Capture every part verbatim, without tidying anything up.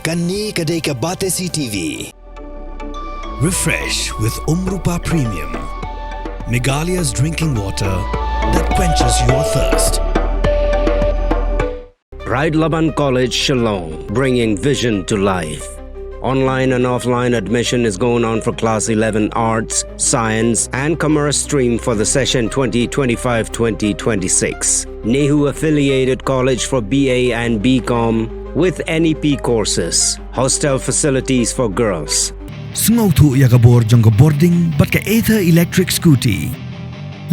Kane ka dei ka Batesi T V. Refresh with Umrupa Premium, Meghalaya's drinking water that quenches your thirst. Ride Laban College, Shillong, bringing vision to life. Online and offline admission is going on for Class eleven Arts, Science, and Commerce stream for the session twenty twenty-five twenty twenty-six. NEHU affiliated college for B A and B Com with N E P courses. Hostel facilities for girls. Sngewthuh ïa ka bor jong ka bording bad ka Ather electric scooty.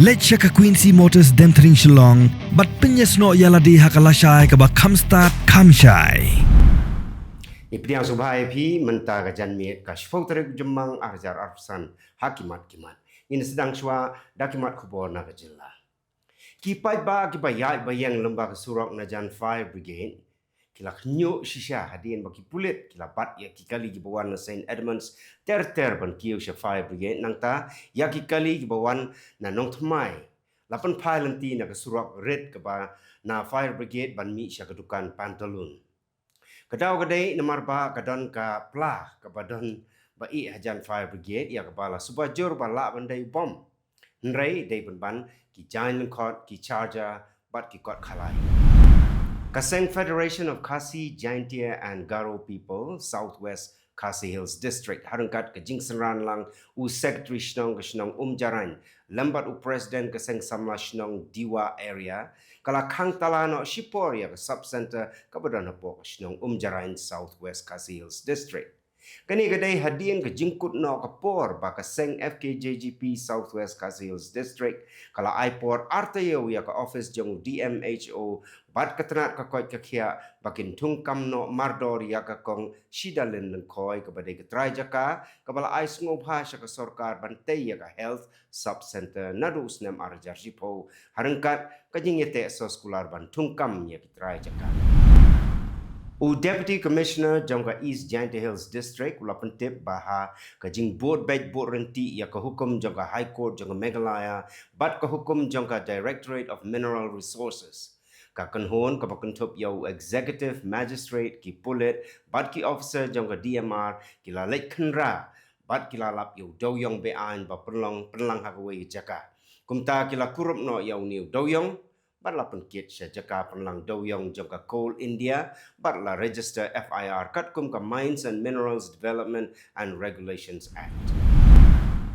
Leit sha ka Quincy Motors Demthring Shillong bad pynïasnoh ïa lade ha ka lashai kaba kham stad kham shai. Ïa pdiang sngewbha ïa phi mynta ka janmiet ka shiphew tarik u Jymmang ar hajar arphew san ha ki mat ki mat. Ngin sdang shuwa da ki mat khubor na ka jylla. Ki paidbah kiba ïaid ba ïeng lyngba ka surok na jan Fire Brigade ki la khñiuh shisha hadien ba ki pulit ki la bat ïa ki kali kiba wan na Saint Edmunds ter ter ban kiew sha Fire Brigade, nangta ïa ki kali kiba wan na Nongthymmai la pynphai lynti na ka surok rit kaba na Fire Brigade ban mih sha ka dukan Pantaloon. Ka daw ka dei namar ba ka don ka pla kaba don ba ih hajan Fire Brigade ïa kaba la suba jur ba lah ban dei bom. Hynrei dei pynban ki jaiñ lyngkhot, ki charger bad ki kot khalai. Ka seng Federation of Khasi Jaintia and Garo People South West Khasi Hills District, ha ryngkat ka jingsynran lang u Secretary Shnong ka shnong Umjarain lem bad u President ka seng samla shnong Dewa Area, ka la khang tala noh shipor ïa ka sub center kaba don hapoh ka shnong Umjarain, South West Khasi Hills District. Kane ka dei hadien ka jingkut noh ka por ba ka seng F K J G P South West Khasi Hills District ka la ai por artaïew ïa ka office jong u D M H O bad ka tnat ka koit ka khiah ba kin thungkam noh mardor ïa ka kong Shidalin Lyngkhoi kaba dei ka trai jaka kaba la ai sngewbha sha ka sorkar ban tei ïa ka health sub center naduh u snem ar hajar shiphew, ha ryngkat ka jingïateh soskular ban thungkam ïa ki trai jaka. U Deputy Commissioner jong ka East Jaintia Hills District u la pyntip ba ha ka jingbud beit bud ryntih ïa ka hukum jong ka High Court jong ka Meghalaya bad ka hukum jong ka Directorate of Mineral Resources, ka kynhun kaba kynthup ïa u Executive Magistrate, ki pulit bad ki officer jong ka D M R ki la leit khynra bad ki la lap ïa u dewïong beaiñ ba pynlong pynlang ha kawei ka jaka. Kumta ki la kurup noh ïa une u dewïong bad la pynkit sha jaka pynlang dewïong jong ka Coal India bad la register F I R katkum ka Mines and Minerals Development and Regulations Act.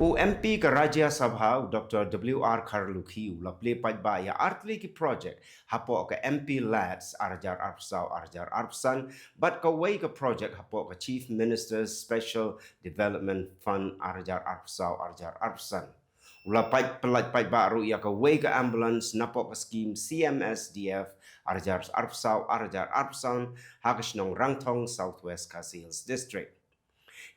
U M P ka Rajya Sabha u Doctor W R Kharlukhi u la plie paidbah ïa artylli ki project hapoh ka M P LADS ar hajar arphew saw ar hajar arphew san bad kawei ka project hapoh ka Chief Minister's Special Development Fund ar hajar arphew saw ar hajar arphew san. U la pait pyllait paidbah ruh ïa kawei ka ambulance napoh ka skhim C M S D F ar hajar arphew saw ar hajar arphew san ha ka shnong Rangthong, South West Khasi Hills District.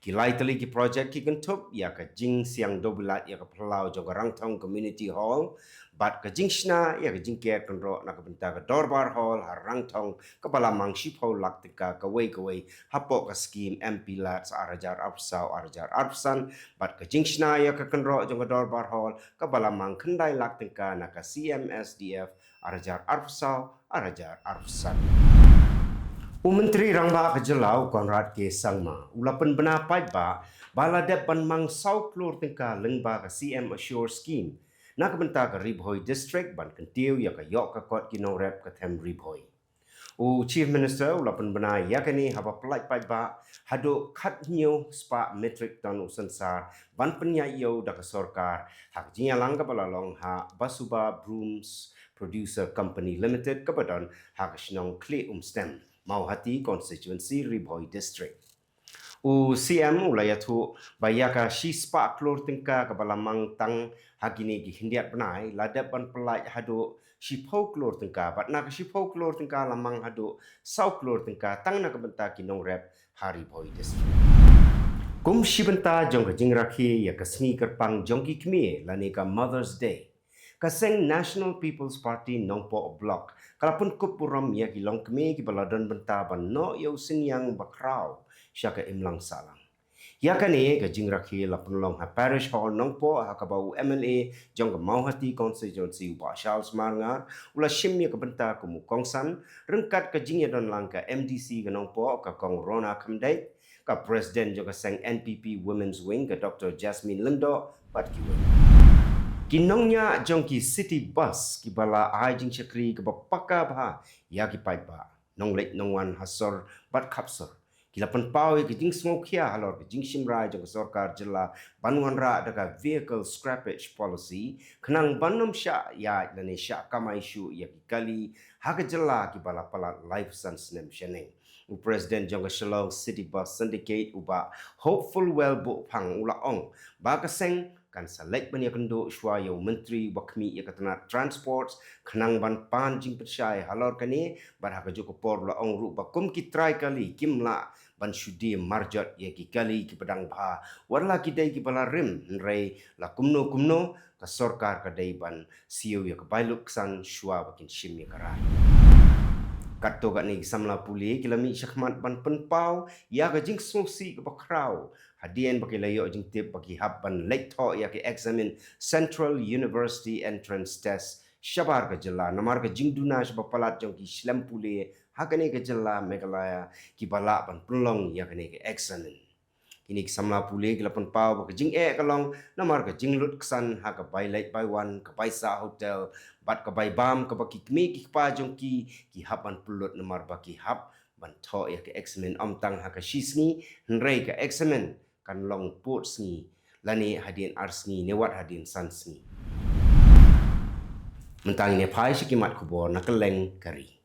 Ki lai tylli ki project ki kynthup ïa ka jingsiang dewbilat ïa ka phyllaw jong ka Rangthong Community Hall bad ka jingshna ïa ka jingker kynroh na ka bynta ka Dorbar Hall ha Rangthong kaba la mang shiphew lak tyngka kawei kawei hapoh ka skhim M P LADS ar hajar arphew saw ar hajar arphew san bad ka jingshna ïa ka kynroh jong ka Dorbar Hall kaba la mang khyndai lak tyngka na ka C M S D F ar hajar arphew saw ar hajar arphew san. U Myntri Rangbah ka jylla u Conrad K Sangma u la pynbna paidbah ba la dep ban mang saw klur tyngka lyngba ka C M Assure Scheme na ka bynta ka Ri Bhoi District ban kyntiew ïa ka ïoh ka kot ki nongrep ka them Ri Bhoi. U Chief Minister u la pynbna ïa kane haba pyllait paidbah haduh khathynñiew spah metric ton u sensar ban pynïaid ïew da ka sorkar ha ka jingïalang kaba la long ha Basuba Brooms Producer Company Limited kaba don ha ka shnong Khlieh Umstem, Mawhati Constituency, Ri Bhoi District. U C M u la ïathuh ba ïa ka shispah klur tyngka kaba la mang tang ha kine ki khyndiat bnai la dep ban pyllait haduh shiphew klur tyngka bad na ka shiphew klur tyngka la mang haduh saw klur tyngka tang na ka bynta ki nongrep ha Ri Bhoi District. Kum shi bynta jong ka jingrakhe ïa ka sngi kyrpang jong ki kmie lane ka Mother's Day, ka seng National People's Party Nongpoh Block ka la pynkup burom ïa ki longkmie kiba la don bynta ban noh ïa u synñiang bakhraw sha ka imlang sahlang. Ïa kane ka jingrakhe la pynlong ha Parish Hall Nongpoh, ha kaba u M L A jong ka Mawhati Constituency, u Bah Charles Marngar, u la shim ïa ka bynta kum u kongsan ryngkat ka jingïadonlang ka M D C ka Nongpoh, ka Kong Rona Khamdeit, ka President jong ka seng N P P Women's Wing, ka Doctor Jasmine Lyngdoh, bad kiwei. Ki nongñiah jong ki city bus kiba la ai jingshakri kaba paka bha ïa ki paidbah, nongleit nongwan ha sor bad khapsor, ki la pynpaw ïa ka jingsngewkhia halor ka jingshim rai jong ka sorkar jylla ban wanrah da ka vehicle scrappage policy, khnang ban ym shah ïaid lane shah kamai shuh ïa ki kali ha ka jylla kiba la palat laiphew san snem shaneng. U President jong ka Shillong City Bus Syndicate, u Bah Hopefulwell Buhphang, u la ong ba ka seng kan sa leit ban ïakynduh shuwa ïa u Myntri uba khmih ïa ka tnat Transport khnang ban pan jingpynshai halor kane, bad ha kajuh ka por u la ong ruh ba kum ki trai kali kim lah ban shu die marjot ïa ki kali kiba dang bha, wat la ki dei kiba la rim, hynrei la kumno kumno ka sorkar ka dei ban siew ïa ka bailut ksan shuwa ba kin shim ïa ka rai. Katto katne ki samla pule ki la mih shakhmat ban pynpaw ïa ka jingsngewsih kaba khraw hadien ba ki la ïoh jingtip ba ki hap ban leit thoh ïa ka eksamin Central University Entrance Test shabar ka jylla, namar ka jingduna shaba palat jong ki shlem pule ha kane ka jylla Meghalaya kiba lah ban pynlong ïa kane ka eksamin. Kine ki samla pule ki la pynpaw ba ka jingeh ka long namar ka jinglut ksan ha ka bai leit bai wan, ka bai sah hotel bad ka bai bam, kaba ki kmie ki kpa jong ki ki hap ban pynlut namar ba ki hap ban thoh ïa ka eksamin ym tang ha ka shi sngi, hynrei ka eksamin kan long pud sngi, lane hadien ar sngi ne wat hadien san sngi. Mynta ngin ïa phai sha ki mat khubor na kylleng ka ri.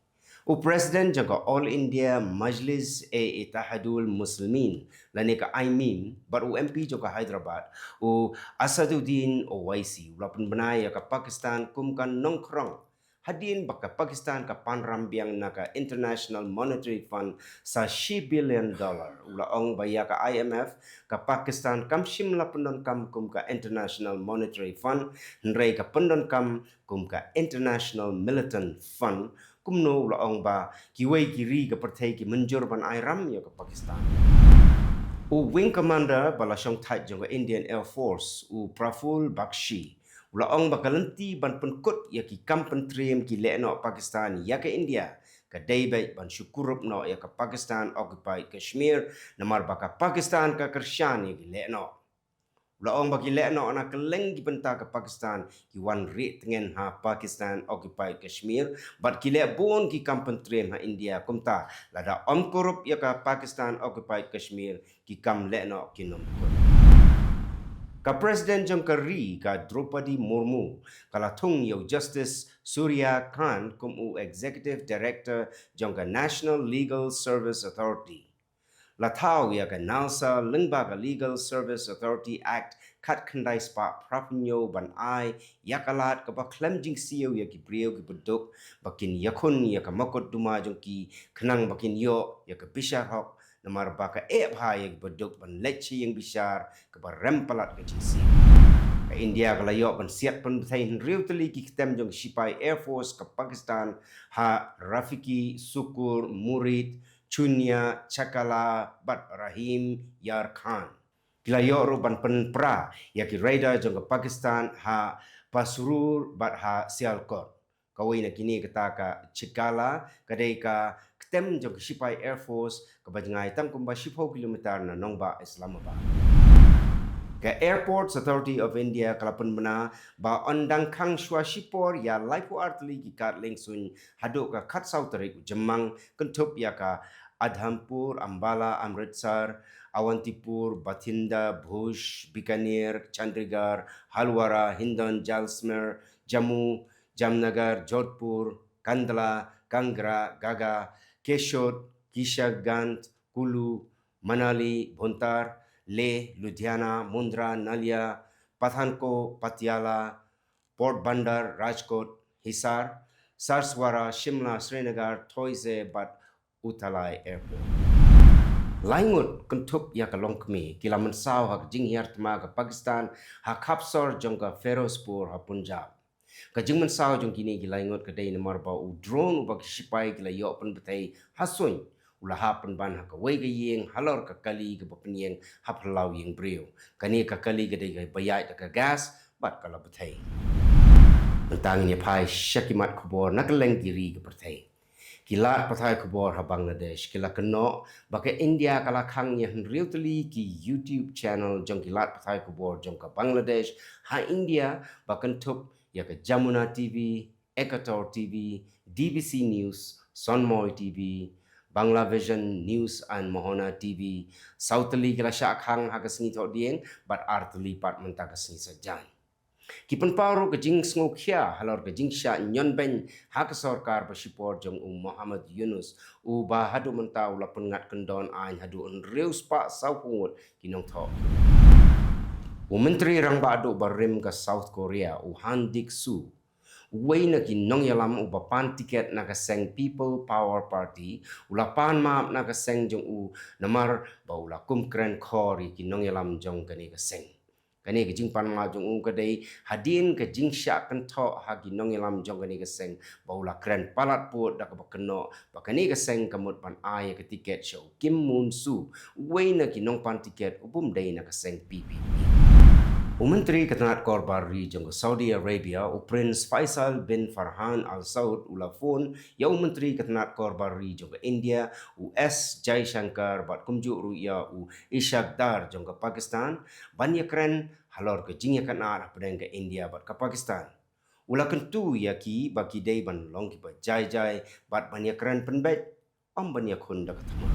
U President jong ka All India Majlis-e-Ittihadul Muslimin, lane ka AIMIM, bad u M P jong ka Hyderabad, u Asaduddin Owaisi, u la pynbna ïa ka Pakistan kum ka nongkhrong hadien ba ka Pakistan ka pan ram biang na ka International Monetary Fund sa shi billion dollar. U la ong ba ïa ka I M F, ka Pakistan kam shym la pyndonkam kum ka International Monetary Fund, hynrei ka pyndonkam kum ka International Militant Fund. Kumno u la ong ba kiwei ki ri ka pyrthei ki mynjur ban ai ram ïa ka Pakistan. U Wing Commander ba la shongthait jong ka Indian Air Force, u Praful Bakshi, u la ong ba ka lynti ban pynkut ïa ki kam pyntriem ki lehnoh Pakistan ïa ka India ka dei beit ban shu kurup noh ïa ka Pakistan Occupied Kashmir, namar ba ka Pakistan ka kyrshan ïa ki lehnoh. U la ong ba ki lehnoh na kylleng ki bynta ka Pakistan ki wan rieh tngen ha Pakistan Occupied Kashmir, bad ki leh bun ki kam pyntriem ha India, kumta lada ym kurup ïa ka Pakistan Occupied Kashmir, ki kam lehnoh kin ym kut. Ka President jong ka ri, ka Droupadi Murmu, ka la thung ïa u Justice Surya Kant kum u Executive Director jong ka National Legal Service Authority. La thaw ïa ka NALSA lyngba ka Legal Service Authority Act khatkhyndai spah phraphew hynñiew ban ai ïa ka lad kaba khlem jingsiew ïa ki briew kiba duk ba kin ïakhun ïa ka mukotduma jong ki, khnang ba kin ïoh ïa ka bishar hok, namar ba ka eh bha ïa kiba duk ban leit sha ïing bishar kaba rem palat ka jingsiew. Ka India ka la ïoh ban siat pynbthei hynriew tylli ki ktem jong ki shipai Air Force ka Pakistan ha Rafiki, Sukur, Murid, Chunia, Chakala bad Rahim Yar Khan. Ki la ïoh ruh ban pynpra ïa ki radar jong ka Pakistan ha Pasrur bad ha Sialkot. Kawei na kine kata ka Chakala ka dei ka ktem jong ka shipai Air Force kaba jngai tang kumba shiphew kilometer na nongbah Islamabad. Ka Airports Authority of India ka la pynbna ba yn dang khang shuwa shipor ïa laiphew ar tylli ki kad liengsuiñ haduh ka khatsaw tarik u Jymmang, kynthup ïa ka Adhampur, Ambala, Amritsar, Awantipur, Bathinda, Bhuj, Bikaner, Chandigarh, Haldwara, Hindon, Jaisalmer, Jammu, Jamnagar, Jodhpur, Kandla, Kangra, Gaga, Keshod, Kishanganj, Kullu, Manali, Bhuntar, Leh, Ludhiana, Mundra, Nalia, Pathankot, Patiala, Porbandar, Rajkot, Hisar, Saswara, Shimla, Srinagar, Thoise bad Uttalai Airport. Lai ngut kynthup ïa ka longkmie ki la mynsaw ha ka jinghiar thma ka Pakistan ha khapsor jong ka Ferozpur ha Punjab. Ka jingmynsaw jong kine ki lai ngut ka dei namar ba u drone uba ki shipai ki la ïoh pynbthei ha suiñ U la hap pynban ha kawei ka ïing halor ka kali kaba pynïeng ha phyllaw ïing briew. Kane ka kali ka dei kaba ïaid da ka gas bad ka la bthei. Mynta ngin ïa phai sha ki mat khubor na kylleng ki ri ka pyrthei. Ki lad pathai khubor ha Bangladesh ki la kynnoh ba ka India ka la khang ïa hynriew tylli ki YouTube channel jong ki lad pathai khubor jong ka Bangladesh ha India, ba kynthup ïa ka Jamuna T V, Ekator T V, D B C News, Sonmoy T V, Bangla Vision News and Mohana T V. Saw tylli ki la shah khang ha ka sngi Thohdieng bad ar tylli pat mynta ka sngi Saitjaiñ. Ki pynpaw ruh ka jingsngewkhia halor ka jingshah ñion beiñ ha ka sorkar ba shipor jong u Muhammad Yunus, uba haduh mynta u la pynngat kyndon aiñ haduh hynriew spah sawphew ngut ki nongthoh. U Myntri Rangbah Duh barim ka South Korea, u Han Duck-soo, uwei na ki nongïalam uba pan tiket na ka seng People Power Party, u la pan map na ka seng jong u namar ba u la kum kren khor ïa ki nongïalam jong kane ka seng. Kane ka jingpan map jong u ka dei hadien ka jingshah kynthoh ha ki nongïalam jong kane ka seng, ba u la kren palat pud da kaba kynnoh ba kane ka seng ka mut ban ai ïa ka tiket sha u Kim Moon Soo, uwei na ki nongpan tiket u bym dei na ka seng P P P. U Myntri ka tnat kor bar ri jong ka Saudi Arabia, u Prince Faisal bin Farhan Al Saud, u la phone ïa u Myntri ka tnat kor bar ri jong ka India, u S Jaishankar, bad kumjuh ruh ïa u Ishaq Dar jong ka Pakistan, ban ïakren halor ka jingïakynad hapdeng ka India bad ka Pakistan. U la kyntu ïa ki ba ki dei ban long kiba jai jai bad ban ïakren pynbeit, ym ban ïakhun da ka thma.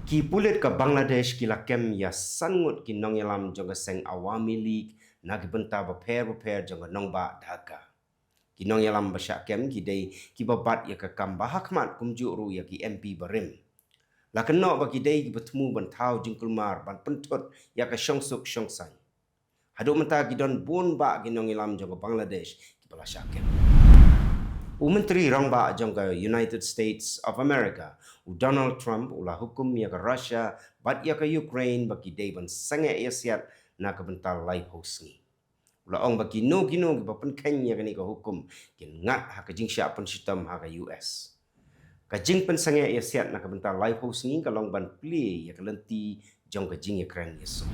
Ki pulit ka Bangladesh ki la kem ïa san ngut ki nongïalam jong ka seng Awami League na ki bynta bapher bapher jong ka nongbah Dhaka. Ki nongïalam ba shah kem ki dei kiba bat ïa ka kam ba hakhmat kumjuh ruh ïa ki M P barim. La kynnoh ba ki dei kiba thmu ban thaw jingkulmar ban pynthut ïa ka shongsuk shongsaiñ. Haduh mynta ki don bun bah ki nongïalam jong ka Bangladesh kiba la shah kem. U Myntri Rangbah jong ka United States of America, u Donald Trump, u la hukum ïa ka Russia bad ïa ka Ukraine ba ki dei ban sangeh ïasiat na ka bynta laiphew sngi. U la ong ba kino kino kiba pynkheiñ ïa kane ka hukum kin ngat ha ka jingshah pynshitom ha ka U S. Ka jingpynsangeh ïasiat na ka bynta laiphew sngi ka long ban plie ïa ka lynti jong ka jingïakren ïasuk.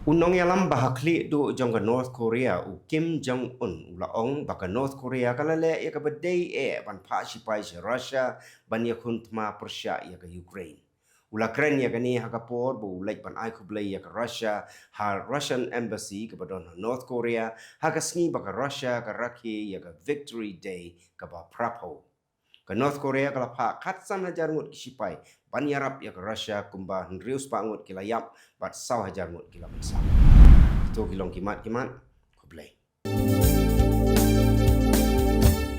U nongïalam ba ha khlieh duh jong ka North Korea, u Kim Jong Un, u la ong ba ka North Korea ka la leh ïa kaba dei eh ban phah shipai sha Russia ban ïakhun thma pyrshah ïa ka Ukraine. U la kren ïa kane ha ka por ba u leit ban ai khublei ïa ka Russia ha Russian Embassy kaba don ha North Korea, ha ka sngi ba ka Russia ka rakhe ïa ka Victory Day kaba phraphew. Ka North Korea ka la phah khatsan hajar ngut ki shipai ban ïarap ïa ka Russia, kumba hynriew spah ngut ki la ïap bad saw hajar ngut ki la bynsaw. Kito ki long ki mat ki mat